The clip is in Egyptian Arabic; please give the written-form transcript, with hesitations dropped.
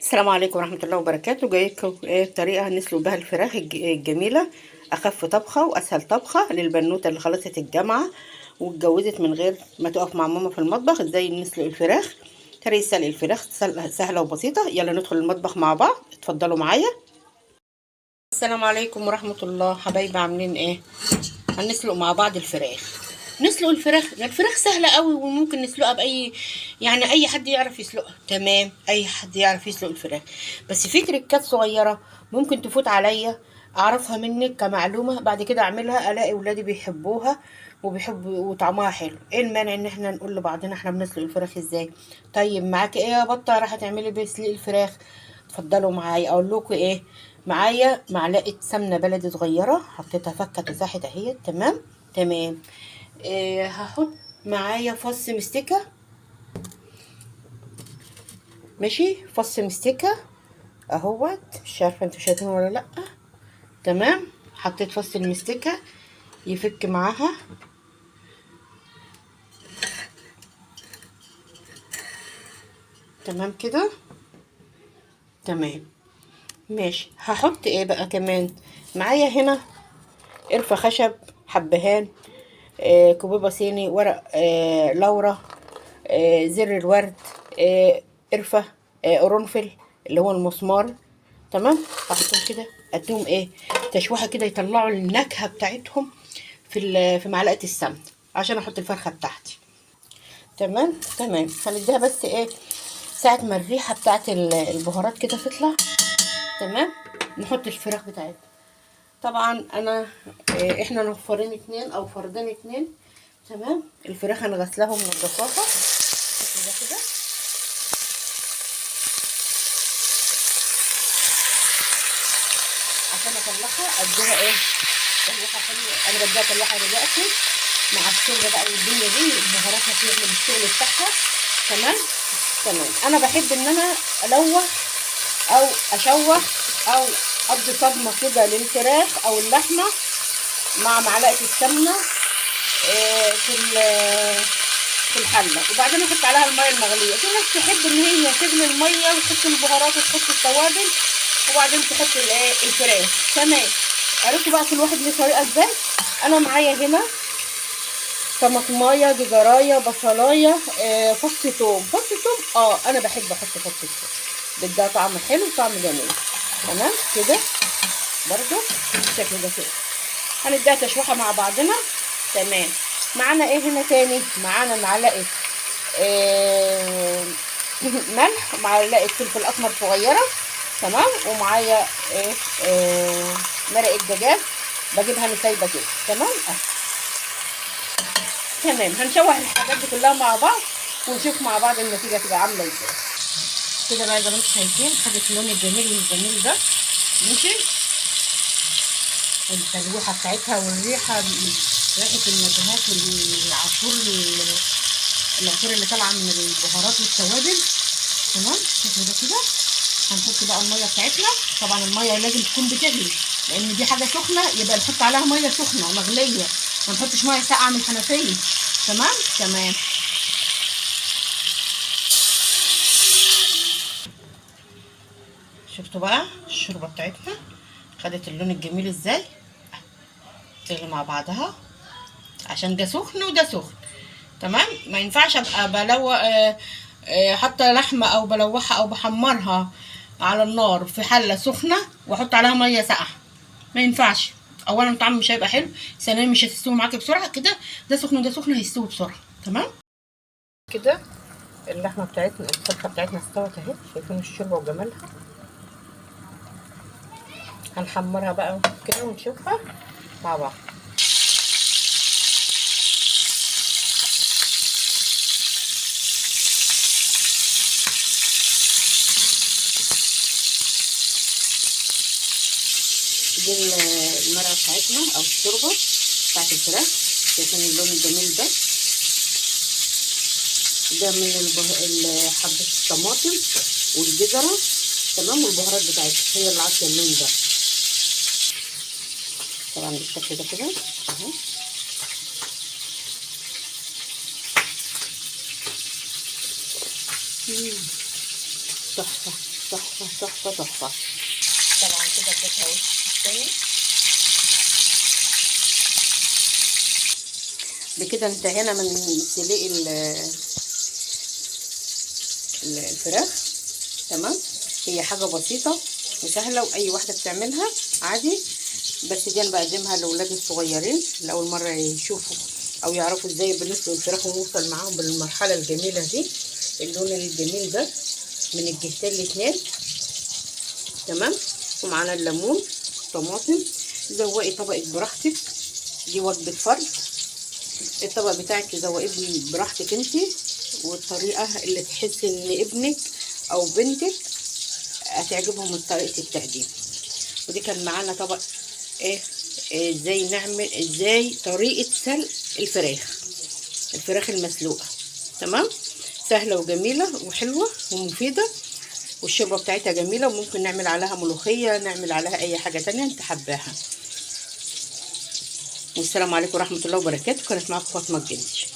السلام عليكم ورحمة الله وبركاته. جايلكم ايه طريقة هنسلق بها الفراخ الجميلة، أخف طبخة وأسهل طبخة للبنوتة اللي خلصت الجامعة واتجوزت من غير ما تقف مع ماما في المطبخ. ازاي نسلق الفراخ؟ طريقة سلق الفراخ سهلة وبسيطة. يلا ندخل المطبخ مع بعض، اتفضلوا معايا. السلام عليكم ورحمة الله حبايبي، عاملين ايه؟ هنسلق مع بعض الفراخ. نسلق الفراخ، الفراخ سهلة قوي وممكن نسلقها بأي، يعني أي حد يعرف يسلقها. تمام، أي حد يعرف يسلق الفراخ، بس في تريكات صغيرة ممكن تفوت عليا أعرفها منك كمعلومة، بعد كده أعملها ألاقي ولادي بيحبوها وبيحبوا وطعمها حلو. إيه المانع إن إحنا نقول لبعضنا إحنا بنسلق الفراخ إزاي؟ طيب معاكي إيه يا بطة راح تعملي بسلق الفراخ؟ اتفضلوا معايا أقول لكم إيه. معايا معلقة سمنة بلدي صغيرة حطيتها فكة تساحت أهي. تمام تمام. إيه هحط معايا فص مستكة، ماشي، فص مستكة اهوت، مش عارفة انتوا شايفين ولا لأ. تمام، حطيت فص المستكة يفك معاها. تمام كده، تمام ماشي. هحط ايه بقى كمان معايا هنا؟ قرفة خشب، حبهان، كوبيبة صيني، ورق لورا، زر الورد، قرفة، قرنفل اللي هو المسمار. تمام، هحطهم كده اديهم ايه تشويحة كده، يطلعوا النكهة بتاعتهم في معلقة السمن عشان احط الفرخة بتاعتي. تمام تمام. هنديها بس ايه ساعة ما الريحة بتاعت البهارات كده تطلع. تمام، نحط الفراخ بتاعتنا. طبعا انا احنا نفرين 2 او فردين 2. تمام، الفراخ انا غسلاها ومنضفاها بالشكل ده كده. عشان اطلعها اديها ايه تلوحه حلوة. انا بديها تلوحه دلوقتي مع الشوربة بقى والدنيا دي، البهارات هتعمل الشغل بتاعها. تمام تمام. انا بحب ان انا الوح او اشوح او ادي صدمة كده للفراخ او اللحمة مع معلقه السمنة في الحلة، وبعدين احط عليها المية المغليه. في ناس تحب ان هي تغلي المية وتحط البهارات وتحط التوابل وبعدين تحط الفراخ. تمام، عرفتوا بقى كل واحد ليه طريقه ازاي. انا معايا هنا طماطمايه، جزرايه، بصلايه، فص توم. فص توم انا بحب احط فص توم، بيديها طعم حلو وطعم جميل. تمام كده برضو بالشكل ده كده. هنديها تشويحه مع بعضنا. تمام، معانا ايه هنا تاني؟ معانا معلقه ملح، معلقه فلفل اسمر صغيرة. تمام، ومعايا ايه مرقه دجاج بجيبها انا سايبه كده. تمام تمام. هنشوح الحاجات دي كلها مع بعض ونشوف مع بعض النتيجة تبقى عامله ازاي. كده بقى زي ما انتم شايفين خدت اللون الجميل الجميل ده، ماشي. التلويحه بتاعتها والريحه، ريحه النكهات والعطور، العطور اللي طالعه من البهارات والتوابل. تمام، شوفوا ده كده. هنحط بقى المية بتاعتنا. طبعا المية لازم تكون بتغلي لان دي حاجة سخنة، يبقى نحط عليها مية سخنة مغليه، ما نحطش مية ساقعه من الحنفية. تمام تمام. شفتوا بقى الشوربة بتاعتنا خدت اللون الجميل ازاي، تغلي مع بعضها عشان ده سخن وده سخن. تمام، ما ينفعش ابقى بلو حاطه لحمه او بلوحها او بحمرها على النار في حله سخنة واحط عليها مية ساقعه، ما ينفعش. اولا الطعم مش هيبقى حلو، ثانيا مش هتستوي معاكي بسرعة كده. ده سخن وده سخن هيستوي بسرعة. تمام كده اللحمة بتاعتنا، الفرخه بتاعتنا استوت اهي، شايفين الشوربة وجمالها. هنحمرها بقى كده ونشوفها مع بعض. دي المرقه بتاعتنا او الشوربة بتاعت الفراخ، شايفين اللون الجميل ده. ده من حبه الطماطم والجزره. تمام، والبهارات بتاعتها هي اللي عاطيه اللون ده طبعا بالشكل ده كده اهو. تحفة. تحفة تحفة تحفة. طبعا كده اديتها وش تاني. بكده انتهينا من سليق الفراخ. تمام، هي حاجة بسيطة وسهلة واي واحدة بتعملها عادي، بس دي انا بقدمها لاولادي الصغيرين لاول مرة يشوفوا او يعرفوا ازاي بنسلق الفراخ ونوصل معاهم بالمرحلة الجميلة دي، اللون الجميل ده من الجهتين الاتنين. تمام، ومعانا الليمون الطماطم. زوقي طبقك براحتك، دي وجبة فرد، الطبق بتاعك تزوقيه براحتك انتي والطريقة اللي تحسي ان ابنك او بنتك هتعجبهم طريقه التقديم. ودي كان معانا طبق ايه، ازاي نعمل، ازاي طريقه سلق الفراخ المسلوقه. تمام، سهلة وجميلة وحلوه ومفيدة، والشوربه بتاعتها جميلة، وممكن نعمل عليها ملوخية، نعمل عليها اي حاجة تانية انت حباها. والسلام عليكم ورحمة الله وبركاته. كانت معاكم فاطمة الجندي.